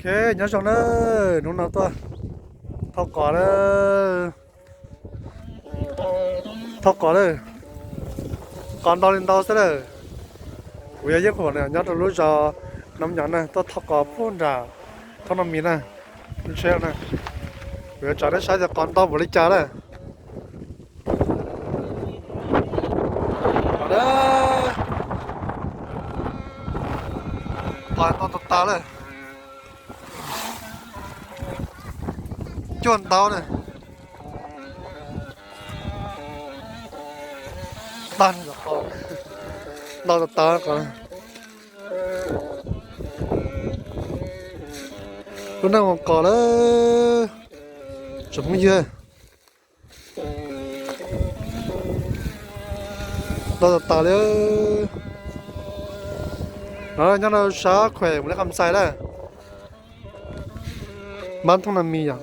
Ok, nyob zoo na, hnub no tuaj thauj qos na, thauj qos na, qos ntau li ntau xwb na. Kuv yog Yeej Huam na, nyob rau lub zos Nab Nyom na, tuaj thauj qos puag nram Thoob Nab Mis na, lub tsheb na. Kuv yuav tso nej saib tias qos ntau npaum li cas na. Qos ntau tas tas lawm, cuaj ntau na. Tag, ntau tas tas qos. Lub neej ua qos lawm tsoom phooj ywg, ntau tas tas li. No nyob rau sab Khuem mus li Qas Xais lawm, npab Thoob Nab Mis yom.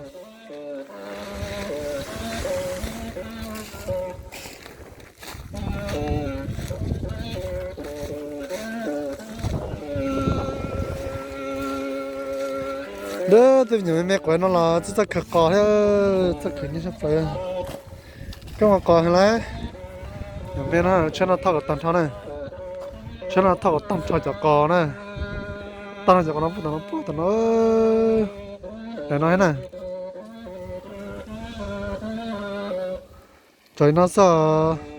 Tej me nyuam me me quav no los txawj txawj khaws qos thiab, txawj khaws nyiaj sab plaws. Koj mus qos heev lawm. Nyuam me no tsheb no thauj kom tag nrho na, tsheb no thauj kom tag nrho cov qos na. Tag nrho cov qos no puag tom no, puag tom no, daim no thiab na. Tso li no xwb os.